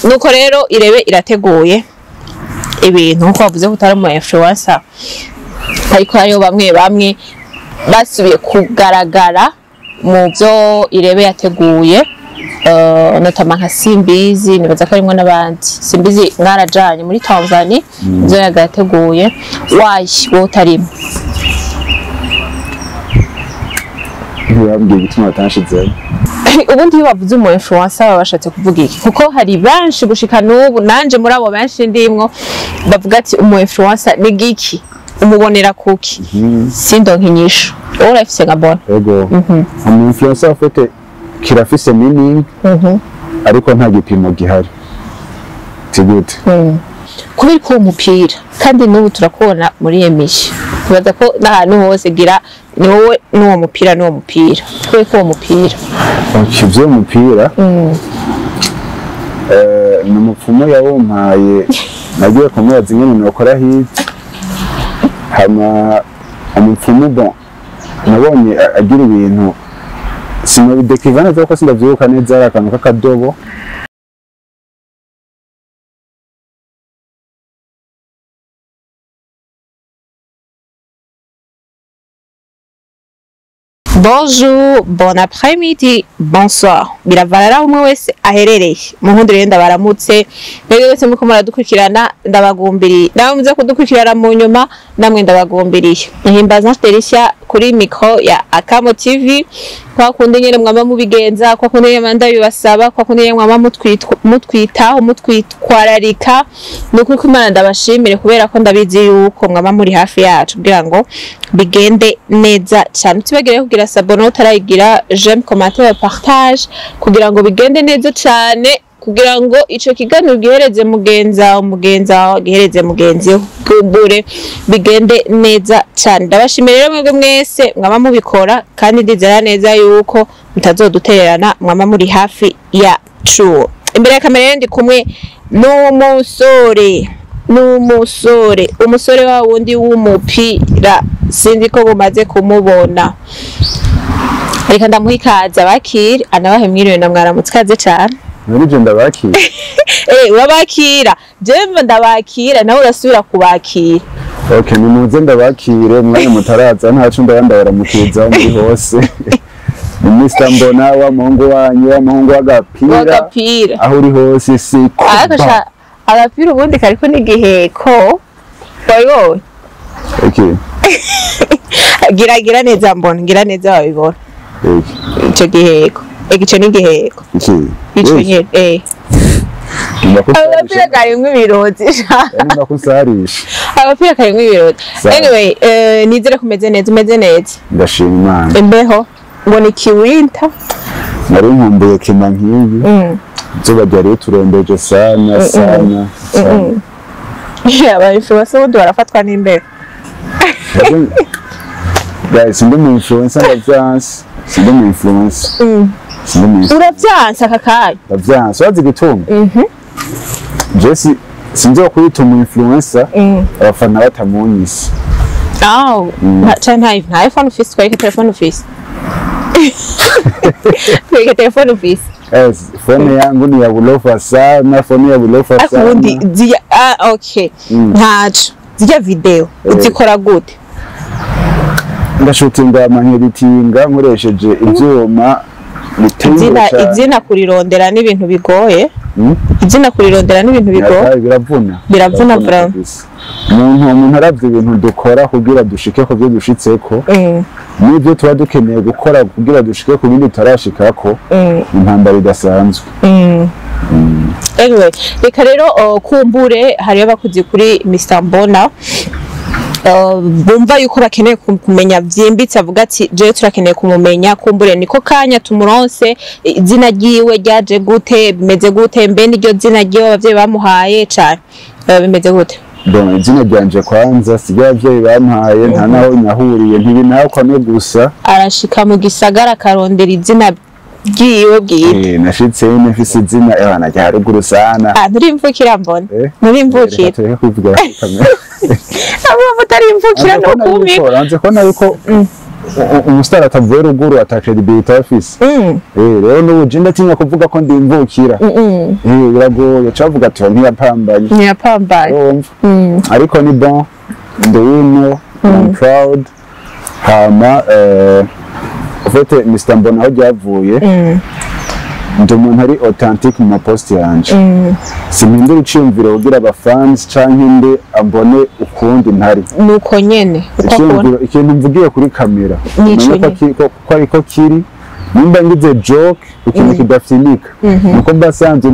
Nuko rero irebe irateguye ibintu nkuko bavuze ko utari umu influencer, ariko hariho bamwe bamwe basubiye kugaragara mu byo irebe yateguye, notamment nka Simbizi, nibaza ko harimwo n'abandi. Simbizi mwarajanye muri Tanzania, ivyo yaga yateguye, wayi wowe utarimo? Ntibambwiye igituma batanshizemo. Ubundi iyo bavuze umu influencer baba bashatse kuvuga iki? Kuko hari benshi gushika n'ubu, nanje muri abo benshi ndimwo, bavuga ati umu influencer ni giki, umubonera kuki? Sindonka inyishu. Wowe urayifise nka bona? Ego, umu influencer afite kirafise meaning, ariko nta gipimo gihari. Tigute? Kubera ko uwo mupira kandi n'ubu turakubona muri emission, tubaza ko n'ahantu hose gira ni wowe n'uwo mupira n'uwo mupira. Kubera ko uwo mupira Ivyo mupira, ni umupfumu yawumpaye. Nagiye kumubaza ingene nokora hit, hama umupfumu, bon, nabonye agira ibintu sinobidekiva neza kuko sindavyibuka neza, ari akantu k'akadobo. Bonjour, bon après-midi, bonsoir. Biravana aho umwe wese aherereye. Muhundi rero ndabaramutse. Mwebwe wese muriko muradukurikirana ndabagumbiriye. Namwe muze kudukurikirana mu nyuma namwe ndabagumbiriye. Nhimbaza Felicia kuri micro ya Akamo TV. Kwa kundi nyene mwama mubigenza, kwa kundi nyene ndabibasaba, kwa kundi nyene mwama mutwitaho, mutwitwararika. Nukuri ko Imana ndabashimire kubera ko ndabizi yuko mwama muri hafi yacu kugira ngo bigende neza cyane. Tubagire kugira s'abonner utarayigira, j'aime, commentaire, partage kugira ngo bigende neza cyane, kugira ngo ico kiganiro gihereze mugenza mugenza gihereze mugenzi we, kumbure bigende neza cyane. Ndabashimira rero mwebwe mwese mwama mubikora, kandi ndizera neza yuko mutazodutererana, mwama muri hafi yacu. Imbere ya kamera rero ndi kumwe n'umusore umusore wa wundi w'umupira, sinzi ko bumaze kumubona. Reka ndamuha ikaze abakire, anabahe mwiriwe na mwaramutse. Ikaze cane. Muri je ndabakira. Urabakira, jewe ndabakira, nawe urasubira kubakira. Okay, nimuze ndabakire umwanya mutaraza, ntaco ndaba ndabaramukiriza muri hose. Ni Mr Mbona wa muhungu wanyu, wa muhungu w'agapira. W'agapira. Aho uri hose si Ariko sha, agapira ubundi kariko n'igiheko, wabibonye? Okay. Gira neza mbona, gira neza wabibona. Okay. Ico giheko, ico ni igiheko. Iki. Ico nyene. Agapira karimwo ibirozi sha. Ndakusarisha. Agapira karimwo ibirozi. Sawa. Anyway, nizere kumeze neza, umeze neza. Ndashima Imana. Imbeho ngo ni kiwinta. Nari nkumbuye kima nk'ibi. Izuba ryari riturembeje sana sana sana. Aba influencer ubundi barafatwa n'imbeho. Guys, sindi mu influencer, ndavyanse. Sindi mu influencer. Sindi mu influencer. Uravyanse aka kanya? Ndavyanse. Urazi igituma? Je sinzokwita umu influencer abafana batamunyise. Oh, nta iPhone ufise, twereke telefone ufise. Twereke telefone ufise. Yes, phone yangu ni ya bulofa sana, phone ya bulofa Ariko sana. ubundi zirya, okay. Ntaco. Zirya video uzikora gute? Ndashutinga amankeritinga nkoresheje ivyuma biteye Izina cane. izina kurirondera n'ibintu bigoye. Izina kurirondera n'ibintu bigoye. Biravuna. Biravuna vraiment. Kabisa. Umuntu aravye ibintu dukora kugira dushike ku byo dushitseko, n'ibyo tuba dukeneye gukora kugira dushike ku bindi tutarashikako, intambara idasanzwe. Anyway, reka rero kumbure hariyo abakuzi kuri Mr Mbona, bumva yuko bakeneye kumenya vyimbitse, avuga ati jewe turakeneye kumumenya, kumbure niko kanya tumuronse, izina ryiwe ryaje gute, bimeze gute, mbe niryo zina ryiwe abavyeyi bamuhaye cane, bimeze gute? Bon, izina ryanje kwanza si ry'abavyeyi bampaye, nta naho nahuriye, ntibinakwa no gusa. Arashika mu gisagara akarondera izina ryiwe bwite. Nashitse nyene mfise izina ebana rya ruguru sana. Nturimvukira mbona? Nturimvukira? Reka tureke kwivugira kuri kamera. Abo mutarimvukira Nanze no kubona kumi. yuko- nanze kubona yuko Umustar atavuye ruguru ata credibility afise. Rero n'ubu je ndatinya kuvuga ko ndi imvukira. Biragoye, cavuga ati ntiyapambanye. Ntiyapambanye. Urumva, ariko ni bon, ndewino, I'm proud. Hama en fait Mr Mbona aho ryavuye, ndi umuntu ari authentique mu maposti yanje. Simpindura iciyumviro kugira abafans canke nde ambone ukundi ntari. Nuko nyene uko akubona. Iciyumviro, ikintu mvugiye kuri kamera, Nico umenye ko nyene. ko ariko kiri. Nimba ngize joke, ikintu kidafinika, nuko mba sanzwe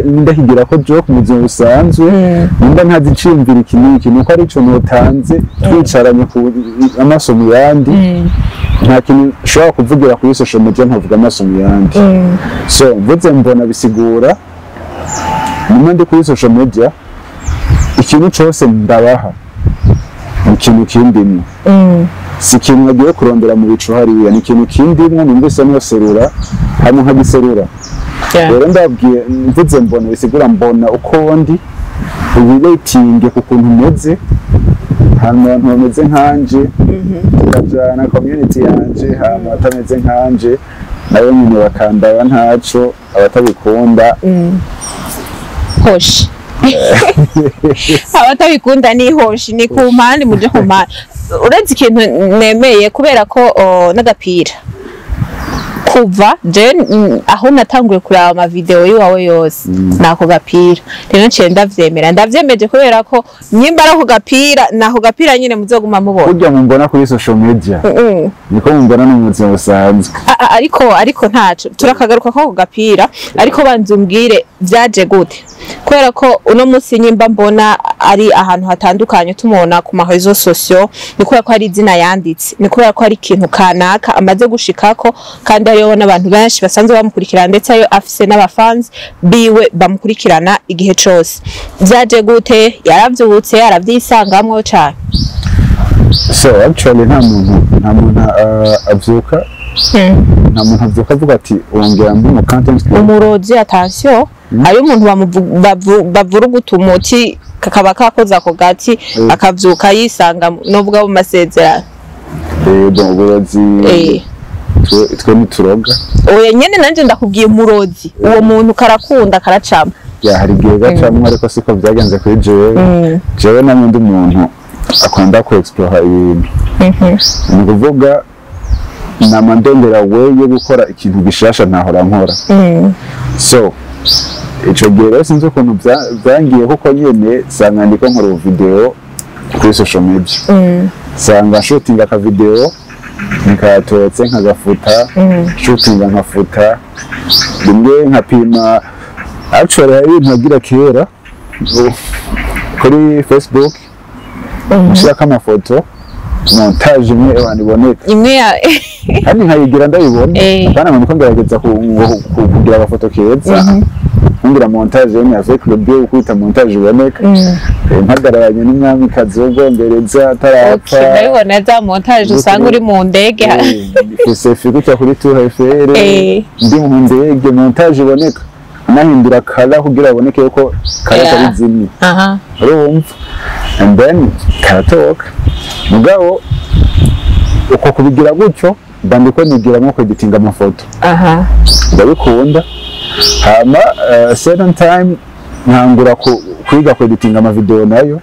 ndakigira ko joke mu buzima busanzwe. Nimba ntazi iciyumviro iki n'iki, nuko ari ico notanze twicaranye ku amaso mu yandi. Nta kintu nshobora kuvugira kuri social media nkavuga amaso mu yandi. So mvuze Mbona bisigura nimba ndi kuri social media, ikintu cose ndabaha ni ikintu kindimwo, si ikintu nagiye kurondera mu bicu hariya, ni ikintu kindimwo numvise noserura hanyuma nkagiserura. Rero ndabwiye, mvuze Mbona bisigura mbona uko ndi, ubiretinge ku kuntu meze, hanyuma abantu bameze nkanje tukajana community yanje, hama abatameze nkanje nabo nyine bakandaba ntaco, abatabikunda. Hoshi, abatabikunda ni hoshi, ni ku mpande, muje ku mpande. Uretse ikintu nemeye kubera ko n'agapira kuva je aho natanguye kuraba ama video yiwawe yose nako gapira, rero nciye ndavyemera, ndavyemeje kubera ko nyimba ari ako gapira, nako gapira nyine muzoguma mubona. Burya mumbona kuri social media niko mumbona no mu buzima busanzwe. Ariko ntaco turakagaruka ko ako gapira, ariko banza umbwire vyaje gute, kubera ko uno munsi nyimba Mbona ari ahantu hatandukanye, tumubona ku ma réseaux sociaux, ni kubera ko hari izina yanditse, ni kubera ko hari ikintu kanaka amaze gushikako, kandi hariho n'abantu benshi basanzwe bamukurikirana, ndetse ayo afise n'abafans biwe bamukurikirana igihe cose. Vyaje gute? Yaravyutse aravyisangamwo cane? So actually nta muntu avyuka, nta muntu avyuka avuga ati wongera mbe umu content creator. Umurozi, attention, hariyo umuntu bavuruguta umuti kakaba kakoze ako gati, akavyuka yisanga novuga mu masezerano. Bon, uburozi, twe ntituroga. Oya nyene, nanje ndakubwiye umurozi, uwo muntu karakunda karacama. Ya, hari igihe gacamwo, ariko siko byagenze kuri jewe. Jewe namwe ndi umuntu akunda ku explore ibintu, ni ukuvuga nama ndondera we yo gukora ikintu gishasha ntahora nkora. So ico gihe rero sinzi ukuntu byangiye, kuko nyene sanga ndiko nkora video kuri social media, sanga shooting aka video nikatotse nkagafuta, shooting nkafuta rimwe nkapima. Actually hari ibintu nagira kera kuri Facebook, nshirako amafoto, montage imwe abantu iboneka imwe ya kandi nkayigira ndabibona. Apana ngo ndiko ngerageza kugira agafoto keza, nkugira montage yemwe avec le bien kwita montage iboneka. Mpagararanye n'umwamikazi w'Ubwongereza atarapfa. Okay, ndabibona za montage usanga uri mu ndege. Selfie gutya kuri Tour Eiffel, ndi mu ndege, montage iboneka, nahindura kala kugira aboneke yuko kala atari zimwe. Urumva, and then karatoka. Mugabo uko kubigira gutyo, mba ndiko nigira nko kweditinga amafoto. Ndabikunda. Hama second time ntangura kwiga kweditinga amavideo. Nayo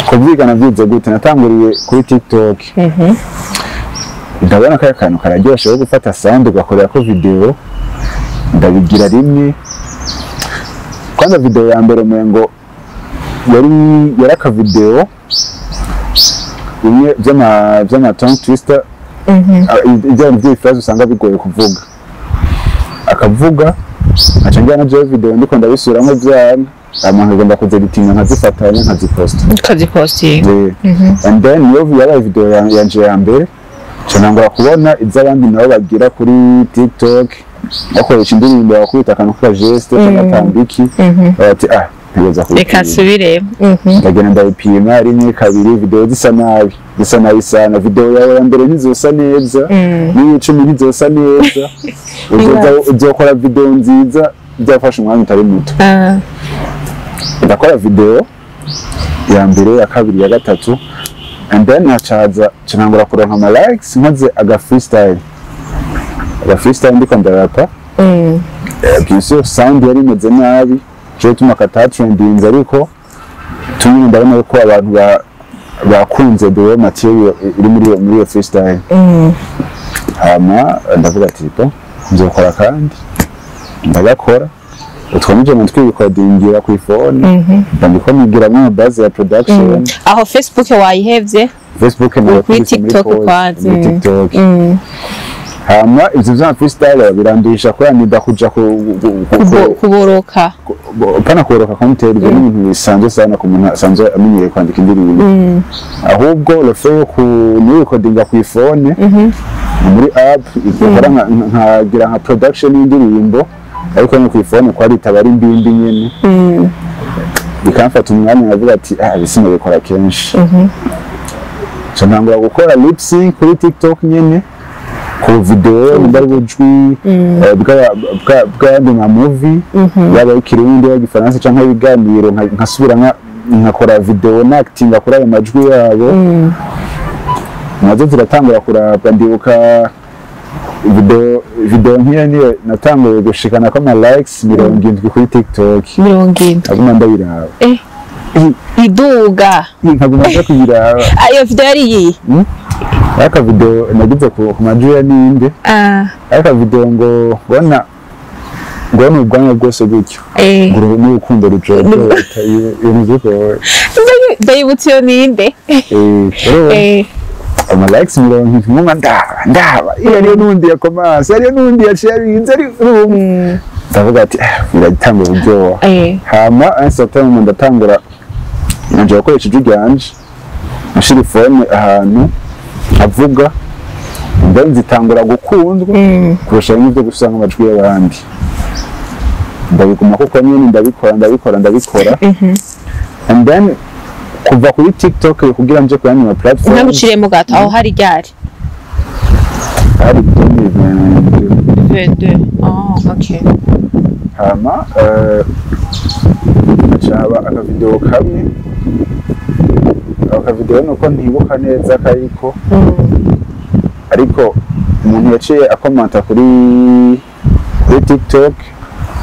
kubyiga navyize gute? Natanguriye kuri TikTok. Ndabona kaya kantu kararyoshe ko gufata sound ugakorera ko video. Ndabigira rimwe. Kwanza video ya mbere umengo yari akavideo bimwe vy'ama tongue twister. Ah, ibyo bintu by'ibifaransa usanga bigoye kuvuga, akavuga nkaca ngira navyo video ndiko ndabisubiramwo vyana, hama nkagomba kuzeditinga nkazifatanya nkaziposta. Ukazipostinga. And then niyo yabaye video yanje ya mbere. Nca ntangura kubona iz'abandi nabo bagira kuri TikTok, bakoresha indirimbo, bakubita akantu k'akageste k'agatambiki, bati ah, ntegereza reka kubipima. nsubire. Ndagenda ndabipima rimwe, kabiri, video zisa nabi, zisa nabi sana. Video yawe ya mbere ntizosa neza, n'iy'icumi ntizosa neza. Uzokora video nziza byafashe umwanya utari muto. Ndakora video ya mbere, ya kabiri, ya gatatu. And then hacaza cinangura kuronka ama likes nkoze aga freestyle, aga freestyle ndiko ndarapa. Bien sûr sound yari imeze nabi, cyo tuma katatrendinze, ariko tumwe ndabona ko abantu bakunze the way material iri muri iyo freestyle. Hama ndavuga ati: "Bon, nzokora." Kandi ndagakora utwo nivyo natwibikodingira ku ifone, ndandiko nigiramwo base ya production. Aho Facebook wayihevye? Facebook Kuri nakubise muri TikTok pause, kwanza. muri TikTok. Hama ivyo vya freestyle biranduhisha kubera nida kuja Kuboroka. Pana koroka content, ibyo ni ibintu bisanzwe sana ku muntu asanzwe amenyereye kwandika indirimbo. Ahubwo le fait yo ku nikodinga ku ifone muri app ikora nkagira nka production y'indirimbo, ariko no ku ifone quality aba ari mbimbi nyene, bikamfata umwanya, nkavuga ati: "Ah, bisi nabikora kenshi." So ntangura gukora lip sync kuri TikTok nyene ku video, nimba ari ubujwi bw'ayandi nka movie, yaba ikirundi, yaba igifaransa canke ibiganiro, nkasubira nkakora video nactinga kuri ayo majwi yabo, nazo ziratangura kurabwa. Ndibuka video nk'iyo niyo natanguye gushikana ko ama likes 70 kuri TikTok. 70? Aguma ndayiraba. Iduga. Nkaguma nja kuyiraba. Ah, iyo video yari iyi? Aka video nagize ku majwi ya ninde, aka video ngo bona ngo ni ubwanwa bwose gutyo, ngo n'urukundo rujojota ibintu vyuko. Ndayibutse, iyo ninde? Ama likes 70, nguma ndaba ndaba, iyo ariyo n'undi yakomanse, ariyo n'undi yaciye abizi ari urumva. Ndavuga ati: "Ah, biratanguye kuryoha." Hama un certain moment ndatangura nanje gukoresha ijwi ryanje, nshira ifone ahantu avuga, then zitangura gukundwa kurusha n'ibyo gusanga amajwi y'abandi. Ndabiguma kuko nyine ndabikora, ndabikora, ndabikora, and then kuva kuri TikTok kugira nje ku yandi ma platform. Ntaguciriyemo gato, aho hari ryari? Hari 2022. 22, oh, okay. Hama hacaba akavideo kamwe, ako kavideo nuko ntibuka neza kariko, ariko umuntu yaciye akomanta kuri TikTok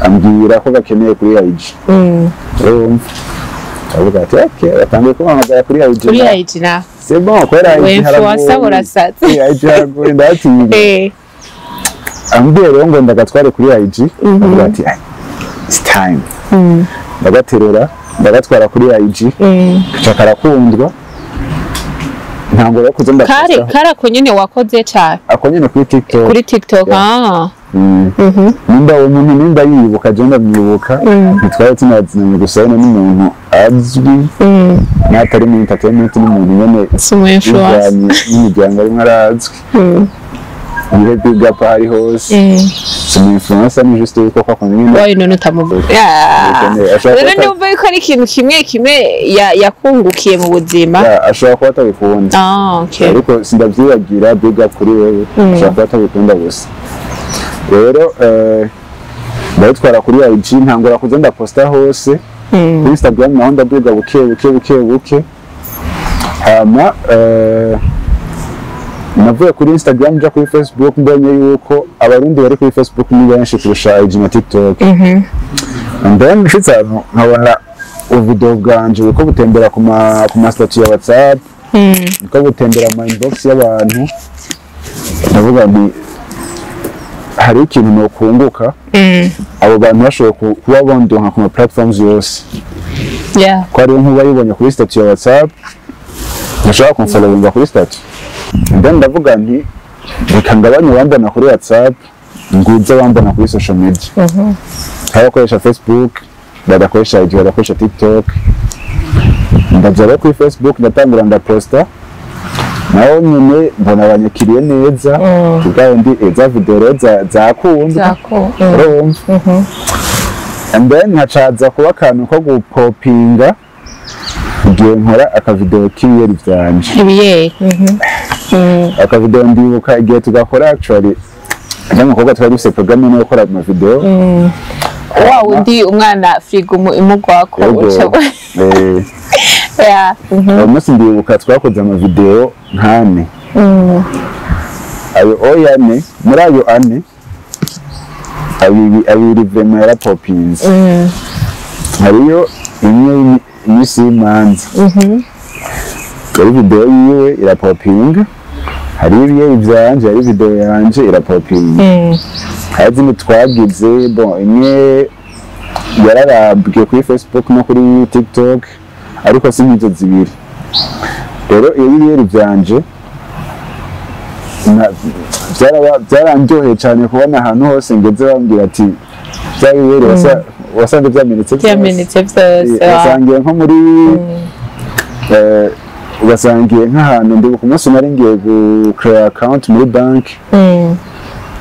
ambwira ko gakeneye kuri IG. Urumva, aravuga ati: "Okay, batangiye kumpamagara kuri IG." Kuri IG na C'est bon, kubera IG Influencer. Haragoye. Urasatse. Kuri IG haragoye, ndatinya. Ambwiye rero ngo ndagatware kuri IG, avuga ati: "Ah, it's time." Ndagaterura, ndagatwara kuri IG, kaca karakundwa, ntabwo rero kuza Kari ndapostaho. Kari ako nyene wakoze cane? Ako nyene kuri TikTok. Kuri TikTok. Yeah. Ah. Nimba uwo muntu nimba yibuka, je ndamwibuka, ntitwari tunazinanye, gusa nyene n'umuntu azwi, n'atari muri entertainment, n'umuntu nyene Si umu influencer. bivanye n'imiryango arimwo arazwi. Niwe big up aho ari hose. Si umu influencer, ni juste yuko kwa kuntu nyene Wayo none utamuvuga. Ukeneye, ashobora Rero kuba niba yuko ari ikintu kimwe kimwe yakungukiye mu buzima. Ya, ashobora kuba atabikunda. Ah, okay. Ariko sindavyibagira, big up kuri wewe. Ashobora kuba atabikunda gusa. Rero ndabitwara kuri IG, ntangura kuza ndaposta hose. Kuri Instagram naho ndaduga buke buke buke buke. Hama navuye kuri Instagram nja kuri Facebook, mbonye yuko abarundi bari kuri Facebook ni benshi kurusha IG na TikTok. And then nshitse ahantu nkabona ubuvideo bwanje buriko butembera ku ma statut ya WhatsApp, niko butembera mu inbox y'abantu, ndavuga nti hari ikintu nokunguka abo bantu bashoboye kuba bondonka ku ma platforms yose, ko hariho nk'ubayibonye kuri statut ya WhatsApp ntashobora kumfollowinga kuri statut. Then ndavuga nti reka ngabanye abambona kuri WhatsApp, ngwize abambona kuri social media, hari abakoresha Facebook badakoresha IG, badakoresha TikTok. Ndaja rero kuri Facebook, ndatangira ndaposta, naho nyine mbona abanyakiriye neza. Ubwayo ndi za video rero zakundwa. Zako. Urumva, and then nkacaza kuba akantu ko gupopinga igihe nkora akavideo k'ibiyeri vyanje. Ibiyeri. Akavideo ndibuka igihe tugakora, actually ajya mukobwa twari dufise programme yo gukora amavideo. Wa wundi umwana frigo imugwako. Yego. Yeah. Uwo munsi ndibuka twakoze amavideo nk'ane. Ayo oya ane, muri ayo ane, abiri abiri vraiment yarapopinze. Hariyo imwe y'imisi y'imanza, yari video yiwe, irapopinga. Hariyo ibiye ivyanje, yari video yanje, irapopinga. Hari izindi twagize, bon, imwe yararabwe kuri Facebook no kuri TikTok, ariko si nk'izo zibiri. Rero iyo y'ibiyeri vyanje byarandyoheye cyane kubona ahantu hose ngeze bambwira ati bya biyeri wasanze byamenetse byose. Byamenetse byose. Wasangiye nko muri ugasangiye nk'ahantu, ndibuka umunsi nari ngiye gucreate account muri banki,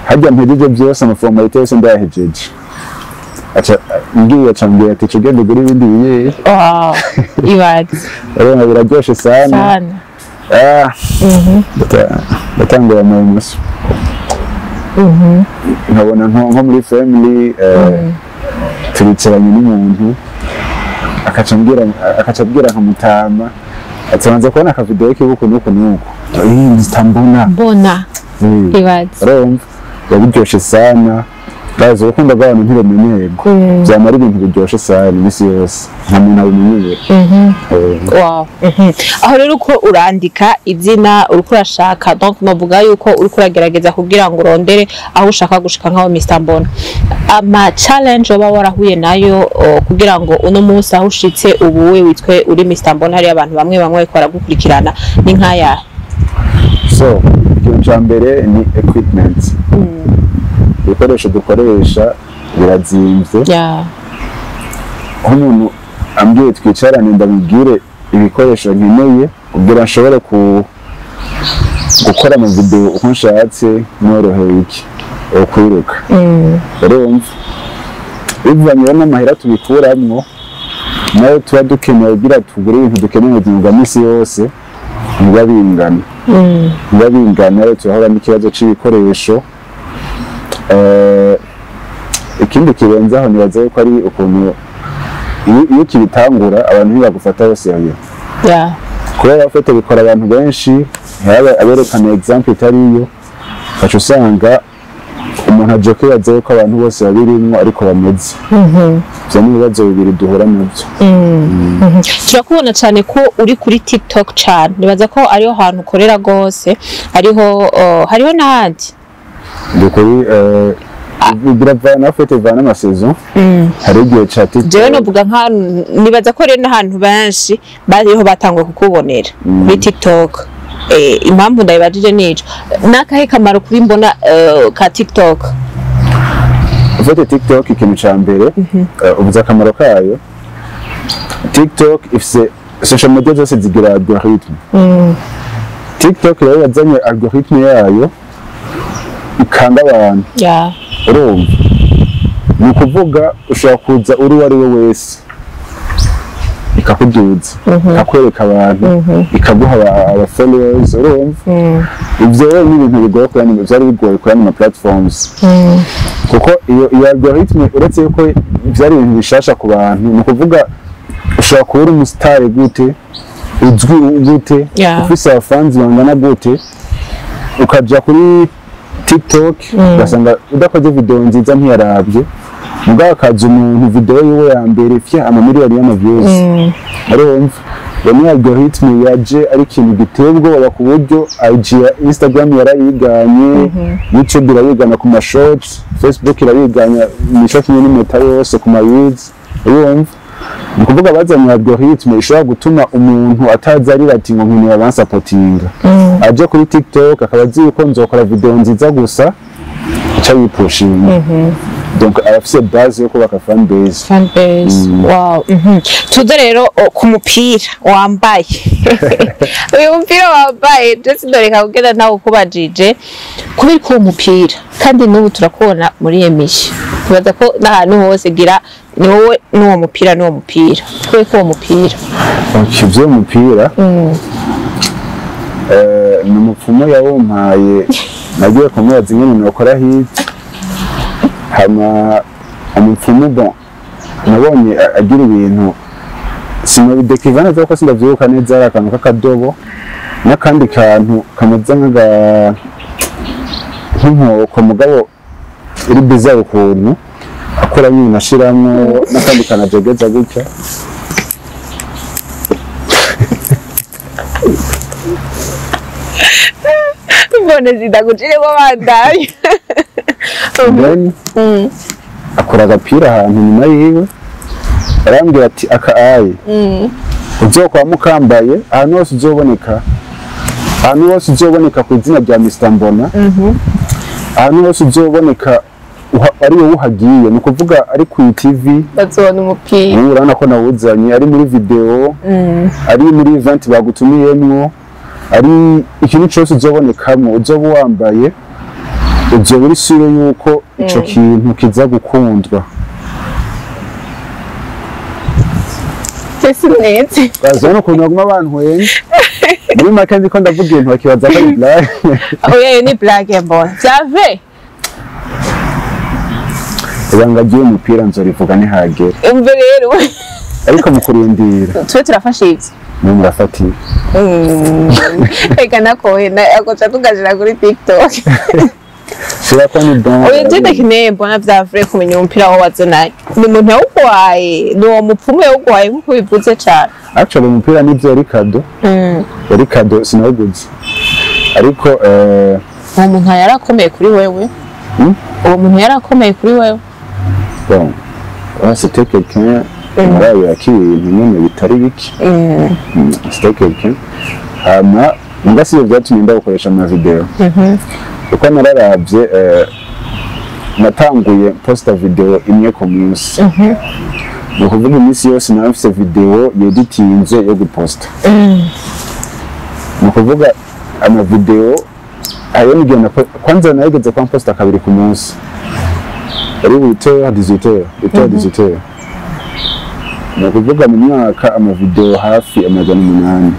harya mpejeje byose, amaformalités yose ndayahejeje, aca ngiye, aca mbwira ati: "Ugende ugure ibindi biyeri." Wow, ibaze. Urabona biraryoshe sana. Sana. Ah, ndatangura mu muso nkabona nko muri family, turicaranye n'umuntu, akaca ambwira nka mutama ati: "Banza kubona akavideo kiwe uku n'uku n'uku." Eh, Mr Mbona. Mbona. Ibaze. Urumva biba biryoshe sana. Bazi urukundo rw'abantu ntirumenyerwa, byamara ibintu biryoshe sana iminsi yose, nta muntu abimenyera. Wow. Aho rero uko urandika izina, uriko urashaka, donc novuga yuko uriko uragerageza kugira ngo urondere aho ushaka gushika nkaho Mr Mbona. Ama challenge uba warahuye nayo kugira ngo uno munsi aho ushitse ubu we witwe uri Mr Mbona, hari abantu bamwe bamwe bariko baragukurikirana, ni nkaya? So ikintu cya mbere ni equipment, ibikoresho dukoresha birazimvye. Nk'umuntu ambwiye twicarane ndamubwire ibikoresho nkeneye kugira nshobore ku gukora mu video uko nshatse norohewe, iki ukwiruka. Urumva bivanye rero n'amahera tubikuramwo nayo tuba dukeneye kugira tugure ibintu dukeneye mu buzima bwa misi yose, ntibiba bingana, ntibiba bingana. Rero turahura n'ikibazo c'ibikoresho. Ikindi kirenze aho, nibaza yuko ari ukuntu iyo ukibitangura abantu ntibagufata bose sérieux, kubera bafite bikora abantu benshi ntibabe aberekana exemple itariyo, ugaca usanga umuntu aje kwibaza yuko abantu bose babirimwo ariko bameze. Ivyo ni ibibazo bibiri duhura navyo. Turakubona cyane ko uri kuri TikTok cyane, nibaza ko ariho hantu ukorera gose, hariho hariho n'ahandi? Ndi kuri biravana, afite bivana n'amasaison, hari igihe ca TikTok. Jewe novuga nka nibaza ko rero n'ahantu benshi bariho batanguye kukubonera kuri TikTok. Impamvu ndabibajije nico: nakahe kamaro kuri Mbona ka TikTok? Ufite TikTok, ikintu ca mbere, uvuze akamaro kayo, TikTok ifise, social media zose zigira algorithme. TikTok rero yazanye algorithme yayo ikanga abantu. Urumva, ni ukuvuga ushobora kuza uri uwo ari we wese, ikakuduza, ikakwereka abantu, ikaguha aba followers. Urumva ivyo rero ni ibintu bigoye kuri, byari bigoye kuri ma platforms, kuko iyo algorithme, uretse yuko byari ibintu bishasha ku bantu, ni ukuvuga ushobora kuba uri umusitari gute, uzwi gute, ufise abafanzi bangana gute, ukaja kuri TikTok ugasanga udakoze video nziza ntiyarabye, mugabo hakaza umuntu, video yiwe ya mbere fya amamiliyoni y'ama views. Urumva iyo ni algorithme yaje ari ikintu giteye ubwoba, ku buryo IG ya Instagram yarayiganye, YouTube irayigana ku ma shorts, Facebook irayiganya mico kimwe n'imeta yose ku ma reels. Urumva ni ukuvuga bazanye algorithme ishobora gutuma umuntu ataza arira ati ngo nkeneye abansapotinga, aje kuri TikTok akaba azi yuko nzokora video nziza gusa, ica yipushinga, donc arafise base yo kubaka fan base. Fan base, wow. Tuze rero ku mupira wambaye. Uyu mupira wambaye, je sindoreka kugenda nawe ukubajije kubera ko uwo mupira, kandi n'ubu turakubona muri émission, tubaza ko n'ahantu hose gira ni wowe n'uwo mupira, n'uwo mupira, kubera ko uwo mupira? Ok, ivyo mupira ni umupfumu yawumpaye. Nagiye kumubaza ingene nokora hit, hama Umupfumu, bon, nabonye agira ibintu sinabidekriva neza kuko sindavyibuka neza. Ari akantu k'akadobo n'akandi kantu kameze nk'inkoko, mugabo iri bizarre ukuntu akuramo ibintu, ashiramwo n'akandi kantu ajegeza gutya. Mbone zidaguciremo, bandanye. Then akora agapira ahantu inyuma yiwe, arambwira ati: "Aka aye uzokwama ukambaye ahantu hose uzoboneka, ahantu hose uzoboneka ku izina rya Mr Mbona, ahantu hose uzoboneka ari wowe uhagiye, ni ukuvuga ari ku TV, bazobona umupira. Ubu urabona ko nawuzanye, ari muri video, ari muri event bagutumiyemwo, ari ikintu cyose uzobonekamwo, uzoba wambaye, uzoba uri sûre yuko ico kintu kiza gukundwa." Ese neza. Bazabona ukuntu baguma bantwenga. Muri make nzi ko ndavuga ibintu bakibaza ko ari blague. Oya, iyo ni blague, mbona vyave. Ibanga ry'uwo mupira nzorivuga nihagera. Umve rero. Ariko mu kurindira, tube turafashe ivyo. Mwe murafatiye. Reka nakohe akoca tugashira kuri TikTok. Shirako ni bon. Oya, je ndakeneye mbona vya vrai kumenya umupira wo wazanaye, ni umuntu yawugwaye, ni uwo mupfumu yawugwaye nkuko bivuze cane? Actually umupira nivyo yari cadeau, yari cadeau, sinawuguze, ariko Uwo muntu yarakomeye kuri wewe? Hmm? Uwo muntu yarakomeye kuri wewe? Bon, ouais, c'était quelqu'un murayo ibintu nyene bitari bike. C'était quelqu'un. Hama mbwa sivyo vyatumye ndagukoresha ama video, kuko nararavye, natanguye posta video imwe ku munsi, ni ukuvuga iminsi yose naba mfise video yeditinze yo guposta. Ni ukuvuga ama video ayo n'igihe kwanza narigeze kwa mposta kabiri ku munsi, ari 8h 18h, 8h 18h. Ni ukuvuga mu mwaka ama video hafi 800.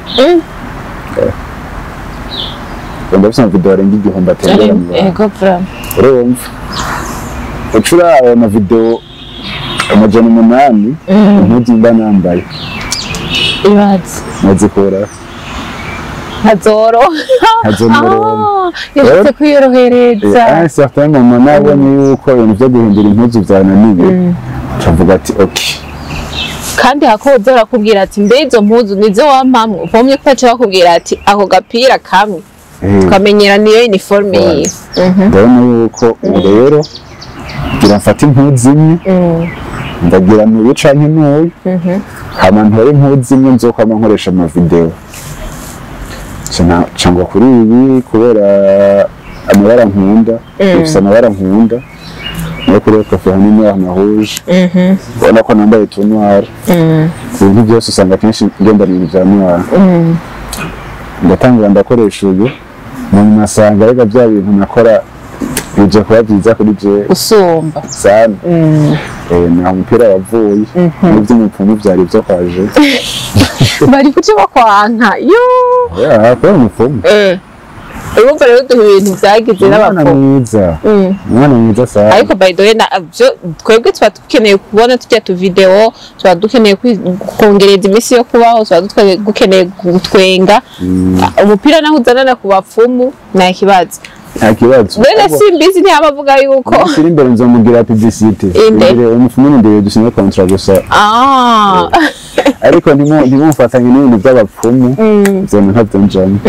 Ndafise ama video arenga 1000 atembera mu bantu. Ego, vraiment. Urumva ucura ayo mavideo 800, impuzu mba nambaye Ibaze. nazikura Ntazoro. Ntazonoroha. Ah, yashatse kwiyorohereza. À un certain moment nabonye yuko ibintu vyo guhindura impuzu vyananiye, ncavuga ati: "Ok." Kandi hakoze barakubwira ati: "Mbe izo mpuzu nizo wampamwe?" Uvomye ko baca bakubwira ati: "Ako gapira kamwe." Tukamenyera niyo uniforme yiwe. Ndabona yuko ubu rero ngira mfate impuzu imwe, ndagira nuyu canke nuyu, hama ntore impuzu imwe nzokwama nkoresha amavideo. Cangwa kuri ibi kubera amabara nkunda, bifise amabara nkunda, niyo kuri préfère ni noir na rouge. Ubona ko nambaye tout noir, ibintu byose usanga kenshi ngendana ibintu vya noir. Ndatangura ndakoresha uyu, nyuma nasanga rega bya bintu nakora bije kuba byiza kuri jewe Usumba. sana. Naho umupira wavuye n'iby'umupfumu byari byo kwaje. Bari kuca bakwanka yo. Yeah, kubera umupfumu. Urumva rero duha ibintu vyagize Umwana n'abapfumu. mwiza, umwana mwiza sana. Ariko by the way, na byo twebwe tuba dukeneye kubona tujya tu video, tuba dukeneye kongereza iminsi yo kubaho, tuba dukeneye gutwenga. Umupira naho uzanana ku bapfumu nta kibazo. Nta kibazo. None simbizi ntiyaba avuga yuko Umunsi uri imbere nzomugira publicité. Inde? Imbere umupfumu ni ndebe dusinye contrat gusa. Ah. Ariko ntimumfatanye n'ibintu by'abapfumu, ivyo ntabyo njamwo.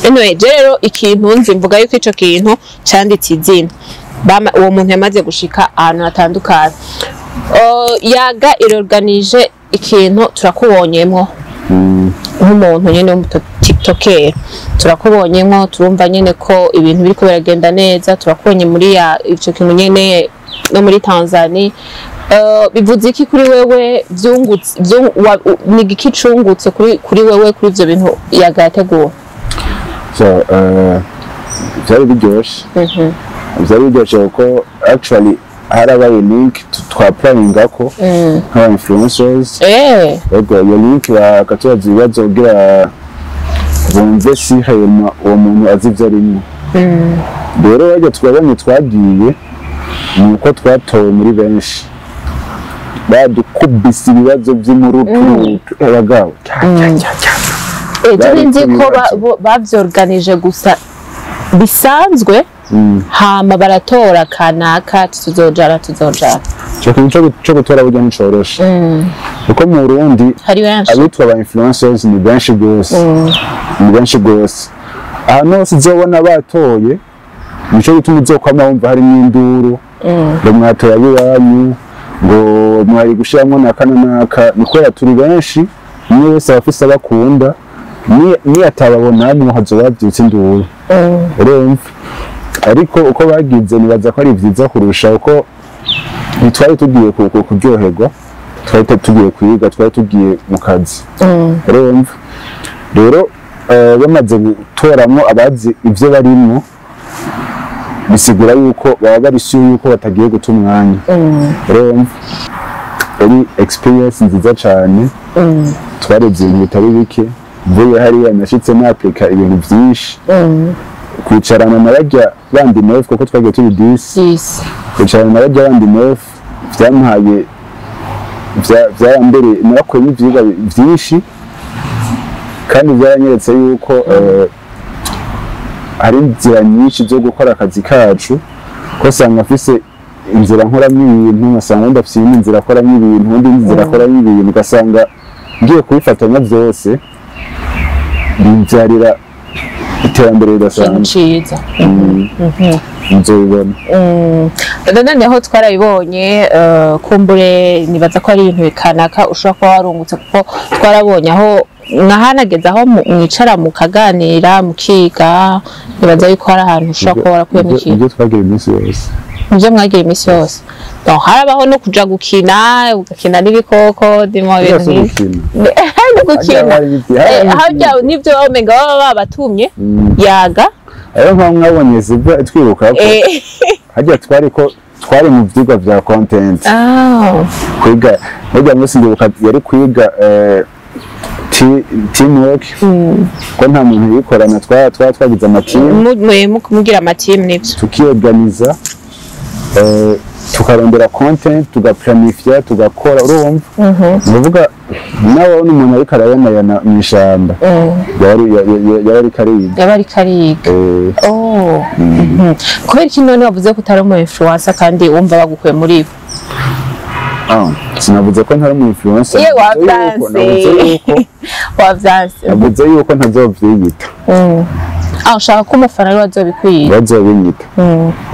Anyway, je rero ikintu nzi, mvuga yuko ico kintu canditse izina. Uwo muntu yamaze gushika ahantu hatandukanye. Yaga irorganije ikintu, turakubonyemwo nk'umuntu nyene w'umu tiktoker, turakubonyemwo, turumva nyene ko ibintu biriko biragenda neza, turakubonye muri ya ico kintu nyene no muri Tanzania. Bivuze iki kuri wewe? Vyungutse ni igiki cungutse kuri wewe kuri ivyo bintu Yaga yateguwe? So, byari biryoshe, byari biryoshe kuko actually harabaye link twaplayingako nk'aba influencers. Ego, iyo link bakatubaza ibibazo kugira bumve si réellement uwo muntu azi ivyo arimwo. Rero barya twabonye twagiye Ni uko twatowe muri benshi, badukubise ibibazo by'impurutu, abagabo. Ejo Bari nzi ko kubibazo. Bavyorganije gusa bisanzwe, hama baratora kanaka, tuzojana tuzojana. Ico kintu co gutora burya nticoroshe, kuko mu Burundi hari benshi. Abitwa ba influencers ni benshi gose, ni benshi gose. Ahantu hose uzobona batoye, nico gituma uzokwama wumva harimwo induru ngo mwatoye ab'iwanyu, ngo mwari gushiramwo naka na naka. Ni kubera turi benshi, umwe wese aba afise abo akunda, niyatababonamwo hazoba havyutse induru, urumva. Ariko uko bagize, nibaza ko ari vyiza kurusha, uko ntitwari tugiye kuryoherwa, twari tugiye kwiga, twari tugiye mu kazi, urumva. Rero bamaze gutoramwo abazi ivyo barimwo, bisigura yuko baba bari sûrs yuko batagiye guta umwanya, urumva. Yari experience nziza cane, twarebye ibintu bitari bike. Mvuye hariya nashitse naplika ibintu vyinshi. Kwicarana na barya bandi neuf, kuko twagiye turi 10, 6. Kwicarana na barya bandi neuf vyampaye, vyarambereye, narakuyemo ivyigwa vyinshi, kandi vyaranyeretse yuko hari inzira nyinshi zo gukora akazi kacu, ko usanga afise inzira nkoramwo ibintu, ngasanga undi afise iyindi nzira akoramwo ibintu, undi nzira akoramwo ibintu, ugasanga ngiye kubifatanya vyose bimvyarira iterambere Ikintu ridasanzwe. Ciza. Nzobibona. Noneho twarabibonye, kumbure nibaza ko ari ibintu bikanaka ushobora kuba warungutse, kuko twarabonye aho mwahanageze, aho mwicara mukaganira, mukiga. Nibaza yuko hari ahantu ushobora kuba warakuyemo ikintu. Ibyo twagira iminsi yose. Nivyo mwagira iminsi yose. Donc harabaho no kuja gukina, ugakina n'ibikoko ndimo ibintu Byose. nk'ivyo. Gukina. No gukina. Harya hari Harya nivyo umenga baba babatumye yaga. Ayo nkaho mwabonye zibwa twiruka ko harya twari ko twari mu vyigwa vya content. Kwiga burya munsi ndibuka yari kwiga teamwork, ko nta muntu yikorana, twaba twagize amatimu. Mugira amatimu, nivyo. Tukiorganiza, tukarondera content, tugaplanifya, tugakora, urumva. Ni ukuvuga nawe wabona umuntu ariko arayanayana mw'ishamba, yari ariko ariga. Yaba ariko ariga. Oh. Kubera iki none wavuze ko utari umu influencer kandi wumva bagukuye muri bo? Ah, sinavuze ko ntari umu influencer. Ye. Navuze Wavyanse. yuko Wavyanse. Navuze yuko ntazovyiyita. Ah, ushaka ko umufana ariwe azobikwiye. Bazobinyita.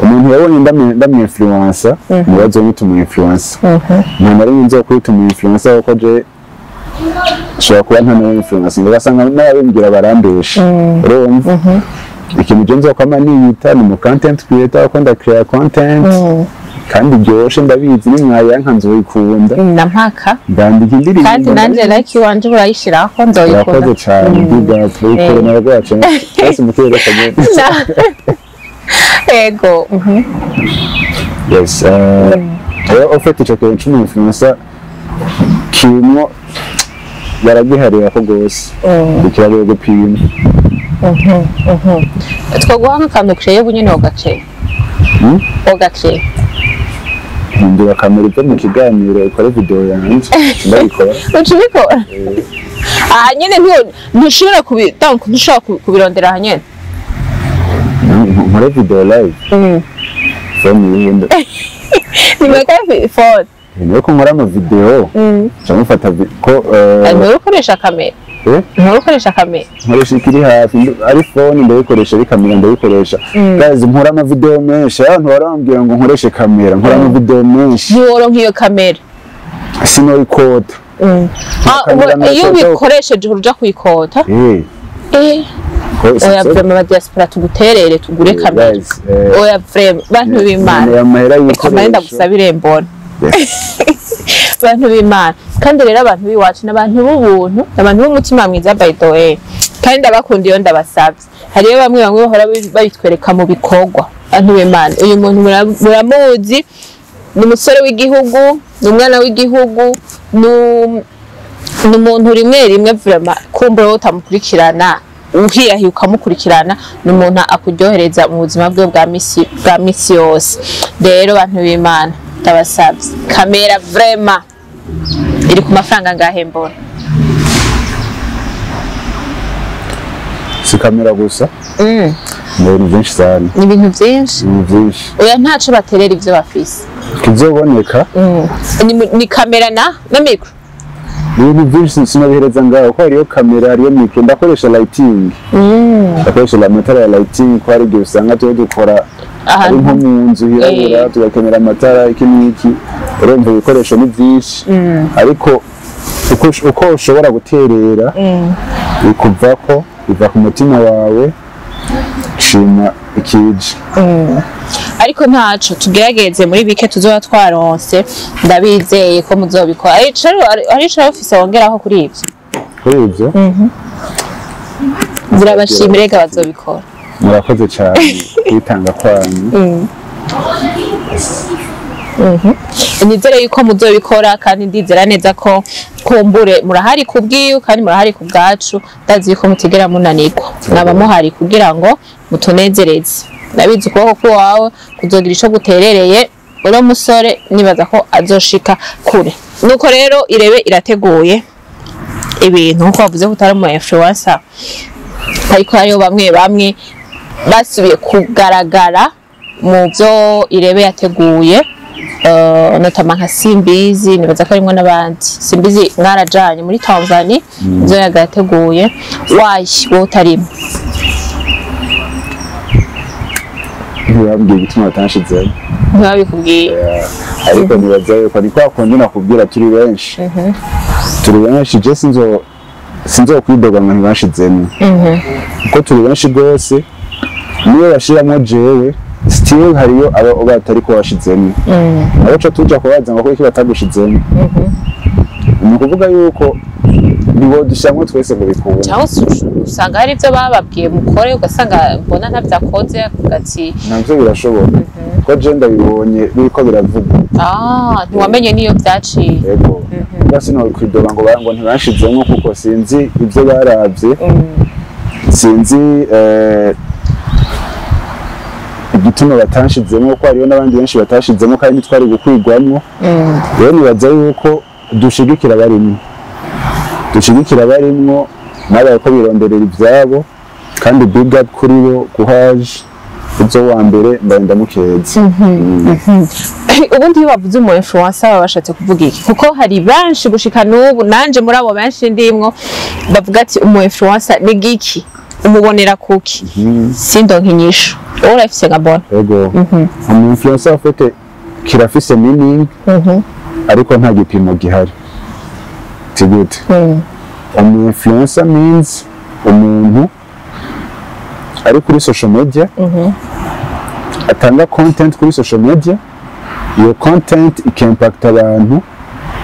Umuntu yabonye ndamwinfluensa niwe azonyita umu influencer. Nta na rimwe nzokwita umu influencer, kuko je nshobora kuba nta n'umu influencer, ugasanga n'ababimbwira barambesha, urumva. Ikintu je nzokwama niyita ni umu content creator, kuko ndacrea content kandi iryoshe, ndabizi nimwayanka nzoyikunda. Na mpaka. Ndandika indirimbo. Kandi nanje like iwanje urayishirako, nzoyikunda. Urakoze cane, big up, urikora rwacu twese mu kirere kagenda. Ego. Yes, rero en fait ico kintu c'umu influencer kirimwo baragiharira ko gose, kiragoye gupima. Twoguha nk'akantu kreye ubu nyene wogakeye. Wogakeye. Hindura kamera ive mu kiganiro, ikore video yanje, ndabikora. Uca ubikora aha nyene, ntushobora kubi, donc ntushobora kubirondera aha nyene. Nkore video live, phone yihindura. Nimweka phone. Nuko nkora ama video nca mufata ko Ntuhora ukoresha kamera? Eh? Ntuhora ukoresha kamera? Nkoresha ikiri hafi, ari phone ndayikoresha, ari kamera ndayikoresha. Guys, nkora ama video menshi, abantu barambwira ngo nkoreshe kamera, nkora ama video menshi. Ntiworonka iyo kamera? Sinoyikota. Ah, Kamera iyo ndashaka- ubikoresheje uja kuyikota? Eh. Oya, vraiment, aba diaspora tuguterere tugure kamera. Guys, Oya, vraiment, bantu b'Imana. Amahera Reka mare y'ibikoresho. ndagusabire mbona. Abantu b'Imana, kandi rero abantu b'iwacu ni abantu b'ubuntu, ni abantu b'umutima mwiza, by the way, kandi ndabakunda. Iyo ndabasabye, hariyo bamwe bamwe bahora babitwereka mu bikorwa. Abantu b'Imana, uyu muntu muramuzi, ni umusore w'igihugu, ni umwana w'igihugu, ni umuntu rimwe rimwe vraiment kumbura wowe utamukurikirana. uhirahiye ukamukurikirana, ni umuntu akuryohereza mu buzima bwe bwa misi yose. Rero bantu b'Imana, ndabasabye, kamera vraiment iri ku mafaranga ngahe mbona? Si kamera gusa, ni ibintu byinshi cyane. Ni ibintu byinshi. Ibintu byinshi. Oya, ntaco baterera ivyo bafise. Kizoboneka. Ni kamera na micro. Ni ibintu byinshi, sinabihereza ngaho ko hariyo kamera, hariyo micro, ndakoresha lighting, ndakoresha amatara ya lighting, ko hari igihe usanga tuba dukora ari ahantu nko mu nzu hirabura, tugakenera amatara, iki n'iki. Urumva ibikoresho ni byinshi, ariko uko ushobora guterera bikuvako, biva ku mutima wawe. Shima ikije. Ariko ntaco, tugerageze muri bike tuzoba twaronse. Ndabizeye ko muzobikora. Ari ico ufise wongeraho kuri ivyo? Kuri ibyo? Zirabashimire reka bazobikora. Murakoze cyane kwitanga kwanyu. Nizere yuko muzobikora, kandi ndizera neza ko kumbure murahari kubwiyu kandi murahari ku bwacu. Ndazi yuko mutigera munanirwa, mwaba muhari kugira ngo mutunezereze. Ndabizi ukuboko kwawe kuzogira ico guterereye uno musore, nibaza ko azoshika kure. Nuko rero irebe irateguye ibintu, nkuko bavuze ko utari umu influencer, ariko hariho bamwe bamwe basubiye kugaragara mu byo irebe yateguye, notamment nka Simbizi. Nibaza ko harimwo n'abandi. Simbizi mwarajanye muri Tanzania, ivyo yaga yateguye. Wayi wowe utarimo? Ntibambwiye igituma batanshizemo. Ntibabikubwiye? Ariko nibaza yuko ni kwa kundi nakubwira, turi benshi, turi benshi. Je sinzokwidoga ngo ntibashizemo, kuko turi benshi rwose. Niyo bashiramo jewe, still hariyo abo batari ko bashizemo, abo co tuja kubaza ngo kuki batagushizemo. Ni ukuvuga yuko ntibodushiramwo twese ngo bikunde. Cyangwa se usanga hari ibyo bababwiye mukore, ugasanga mbona ntabyakoze, akavuga ati Navyo birashoboka, ko je ndabibonye biriko biravugwa. Ah, ntiwamenye niyo byaciye. Yego, kuba sinokwidoga ngo ngo ntibashizemo, kuko sinzi ibyo baravye, sinzi igituma batanshizemo, ko hariyo n'abandi benshi batashizemo kandi ntitwari gukwigwamwo. Rero nibaza yuko dushigikira barimwo, dushigikira barimwo nabaye ko bironderera ivyabo, kandi big up kuri bo. Courage, uzo wa mbere mbaye ndamukeza. Ubundi iyo bavuze umu influencer baba bashatse kuvuga iki? Kuko hari benshi gushika n'ubu, nanje muri abo benshi ndimwo, bavuga ati umu influencer ni giki, umubonera kuki? Sindonka inyishu. Wowe urayifise nka bona? Ego, umu influencer afite kirafise meaning, ariko nta gipimo gihari. Tigute umu influencer means umuntu ari kuri social media, atanga content kuri social media, iyo content ikimpacta abantu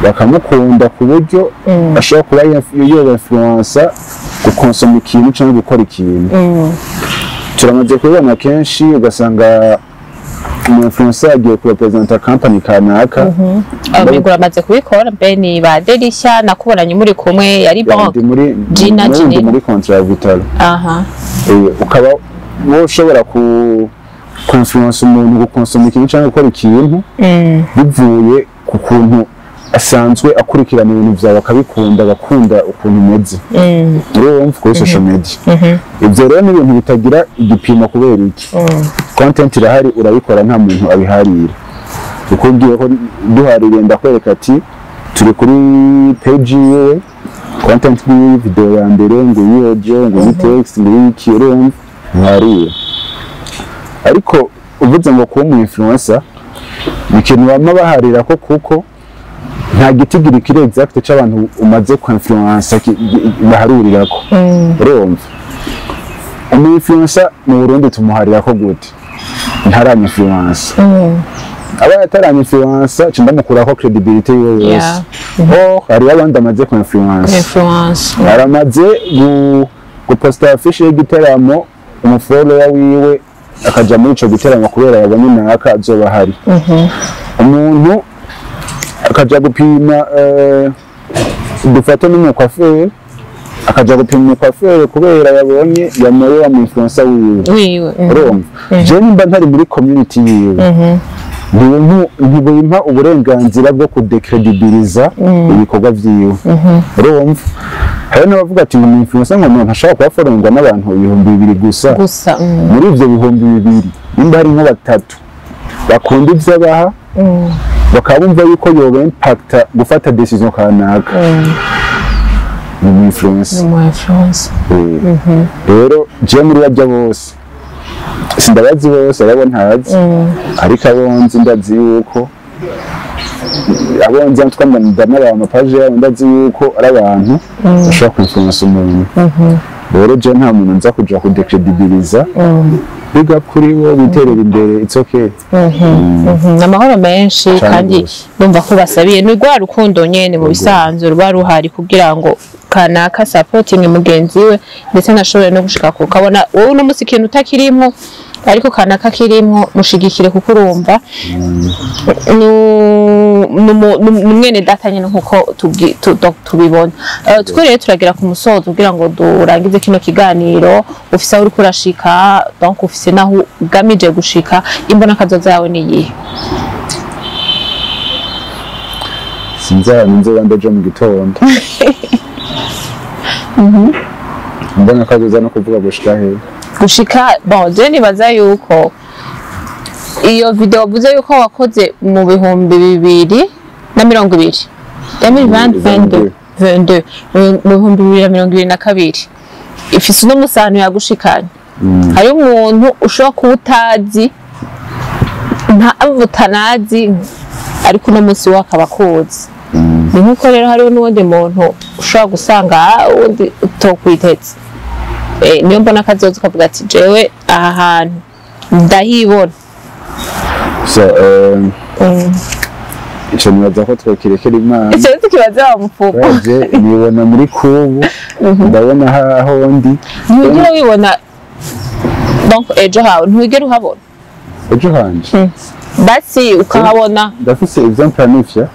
bakamukunda ku buryo ashobora kuba yoba influencer gukonsoma ikintu cyangwa gukora ikintu. Turamaze kubibona kenshi, ugasanga umu influencer agiye kurepresenta company kanaka. Abigura amaze kubikora, mbe ni ba Derisha nakubonanye muri kumwe, yari bank Ndi muri Gina muri- ndi Gina. muri contrat ya Vitalo. Ukaba wowe ushobora ku influence umuntu gukonsoma ikintu cyangwa gukora ikintu bivuye ku kuntu asanzwe akurikirana ibintu byawe, akabikunda, agakunda ukuntu umeze, urumva, kuri social media. Ibyo rero ni ibintu bitagira igipimo. Kubera iki? Content irahari, urabikora, nta muntu abiharira. Ukubwiye ko duhaririye, ndakwereka ati turi kuri page yiwe, content ni video ya mbere, ngo iyi audio, ngo iyi text, ngo iyi iki. Urumva ntiharira. Ariko uvuze ngo kuba umu influencer ni ikintu bama baharira ko, kuko nta gitigiri kiri exact c'abantu umaze ku influencer baharurirako. Urumva, umu influencer mu Burundi tumuharira ko gute? Ntaranya influencer, aba yataranya influencer, ca ndamukurako credibility yiwe yose. Oh, hariyo abandi amaze ku influencer. Influence. Aramaze guposta affiche y'igiteramo, umufollower wiwe akaja muri ico giteramo kubera yabonye naka azoba ahari. Umuntu akaja gupima, dufate n'umukwaferi. Akaja gupima umukwaferi kubera yabonye yamoye wa influencer wiwe. Wiwe. Urumva, je nimba ntari muri community yiwe, ntibimpa uburenganzira bwo kudecredibiliza ibikorwa vyiwe. Urumva, hari n'abavuga ati ngo influencer, ngo umuntu ashobora kuba aforongwa n'abantu 2000 gusa. Gusa. Muri ivyo 2000, nimba hari nka batatu bakunda ivyo abaha, bakaba bumva yuko yoba impacta gufata decision kanaka, ni umu influencer. Umu influencer. Rero je muri barya bose sindabazi bose, arabo ntazi, ariko abo nzi, ndazi yuko abo nzi twamba ndanaraba amapaje yabo, ndazi yuko ari abantu bashobora kwinfluensa umuntu. Rero je nta muntu nza kuja kudecredibiliza. Big up kuri bo, biterera imbere, it's okay. Amahoro menshi. Cane Kandi gose. ndumva ko basabiye ni rwa rukundo nyene mu bisanzwe ruba ruhari kugira ngo kanaka supporting mugenzi we, ndetse nashobore no gushika ku ukabona wowe uno munsi ikintu utakirimwo ariko kanaka kirimwo, mushigikire, kuko urumva ni mwene data nyene nkuko tubibona. Twe rero turagera ku musozo kugira ngo durangize kino kiganiro. Ufise aho uriko urashika, donc ufise naho ugamije gushika. Imbona kazoza yawe ni iyihe? Sinzi ahantu nzoba ndaja mu gitondo. Mbona ko azoza no kuvuga gushika hehe? Gushika, bon, je nibaza yuko iyo video wavuze yuko wakoze mu 2020, 2022, 22, mu 2022, ifise uno musano yagushikanye. Hari umuntu ushobora kuba utazi, nta utanazi, ariko uno munsi we akaba akuzi. Ni nkuko rero hariho n'uwundi muntu ushobora gusanga wundi utokwiteze. Niyo mbona akazoza ukavuga ati jewe aha hantu ndahibona. So ico nibaza ko twokirekera Imana. Icyo tukibaza wa mufuko. Waje nibona muri kubu, ndabona aho ndi. Ntiwigera wibona, donc ejo hawe ntiwigera uhabona? Ejo hanje? Basi ukahabona. Ndafise ivyo mplanifya,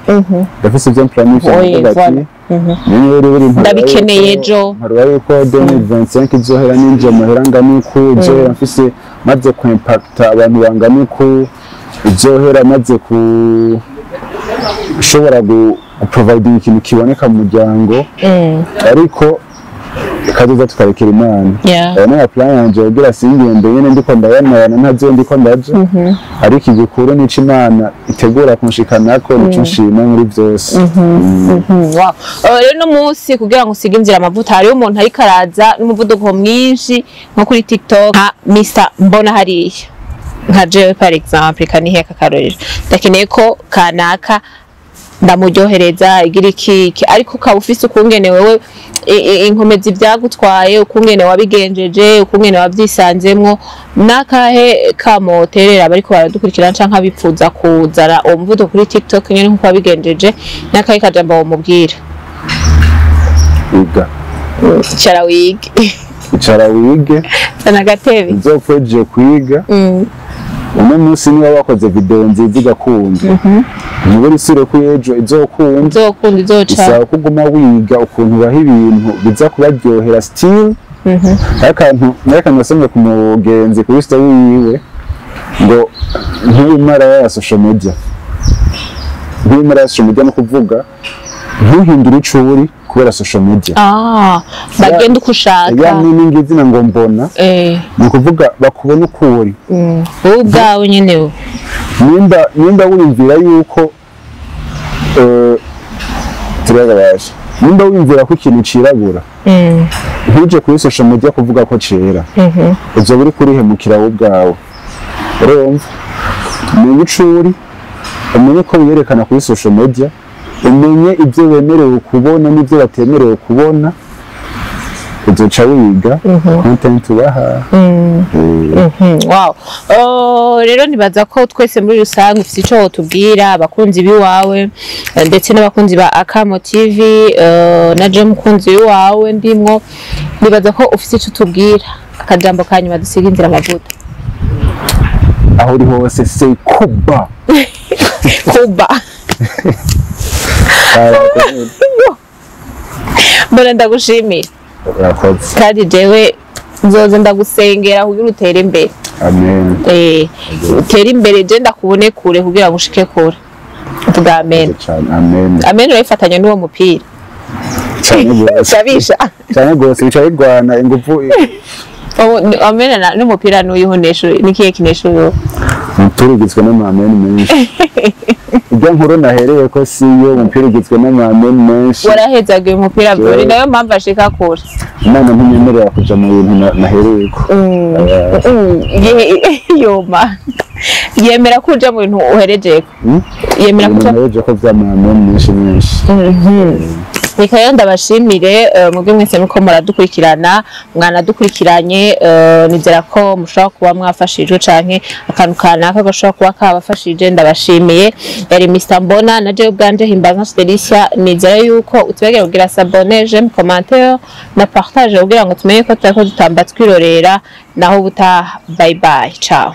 ndafise ivyo mplanifya. Oui, Ndavuga ati voilà. niyo rero uri Ndabikeneye ejo. Mparuwa yuko 2025 izohera ninjiye amahera angana uku, izohera mfise maze ku impacta abantu bangana uku, izohera maze ku ushobora guproviding ikintu kiboneka mu muryango. Ariko kazoza tukarekera Imana. Aya ni plan yanje kugira singende nyene ndiko ndayanayana, ntazo ndiko ndaja, ariko igikuru nico Imana itegura kunshikanako, nico nshima muri byose. Wow. Rero no munsi kugira ngo usige inzira amavuta, hariho umuntu ariko araza n'umuvuduko mwinshi nko kuri TikTok nka Mr Mbona hariya, nka jewe par exemple, kaniheka akarorero, ndakeneye ko kanaka ndamuryohereza igira iki iki, ariko ukaba ufise ukungene wewe inkomezi byagutwaye, ukungene wabigenjeje, ukungene wabyisanzemwo, n'akahe kamoterera abariko baradukurikirana canke abipfuza kuzana uwo muvuduko kuri TikTok nyene nkuko wabigenjeje, n'akahe kajambo womubwira? Iga. Icara wige. Icara wige. Zana agatebe. Uzopfa kwiga. Uno munsi niba wakoze video nziza igakunda, ntibura isire ko ejo izokunda. Nzokunda, izoca. Bisaba ko uguma wiga ukuntu ubaha ibintu biza kubaryohera still. Akantu n'akantu nasomye ku mugenzi kuri story yiwe ngo ntuyimara ya social media, ntuyimara ya social media, no kuvuga ntuhindure ico uri kubera social media. Ah, bagenda uko ushaka. Ya nini ngizina ngo mbona, ni ukuvuga bakubona uko uri. Wowe ubwawe nyene we. Nimba wiyumvira yuko turababasha, nimba wiyumvira ko ikintu cirabura, ntuje kuri social media kuvuga ko cera, uzoba uri kurihemukira wowe ubwawe. Urumva, umenye ico uri, umenye ko wiyerekana kuri social media, umenye ibyo wemerewe kubona n'ibyo batemerewe kubona, uzoca wiga content ubaha. Wow. Oh, rero nibaza ko twese muri rusange ufite ico wotubwira abakunzi biwawe, ndetse n'abakunzi ba Akamo TV, na je mukunzi wiwawe ndimwo. Nibaza ko ufite ico tubwira, akajambo kanyuma dusiga inzira amavuta. Aho uri hose, say kuba. Kuba. Mbona ndagushimiye. Urakoze. Kandi jewe nzoza ndagusengera kugira utere imbere. Amen. Utere imbere, je ndakubone kure kugira ngo ushike kure. Tuvuga amen. Cyane, amen. Amen urayifatanya n'uwo mupira. Cyane gose. Sabisha. Cyane gose, bica bigwana ingufu. Amen n'umupira n'uyihonesha nikiye kinesha uyu? Umupira ugizwe n'ama amen menshi. Ibyo nkuru nahereye ko siyo, umupira ugizwe n'ama amen menshi. Warahezaga uyu mupira buri nayo mpamvu ashika kure. Imana ntinyemerera kuja mu bintu nahereyeko. Yoma yemera ko uja mu bintu uherejeko. Yemera Ibintu kuja nahereje ko vy'ama amen menshi menshi. Reka rero ndabashimire, mwebwe mwese muko muradukurikirana, mwanadukurikiranye. Nizera ko mushobora kuba mwafashijwe canke akantu kanaka gashobora kuba kabafashije. Ndabashimiye. Yari Mr Mbona na jewe ubwanje Himbaza Delicia. Nizera yuko utubegera kugira s'abonner, j'aime, commentaire na partage kugira ngo tumenye ko turiko dutamba twirorera. Naho ubutaha, bye bye, ciao.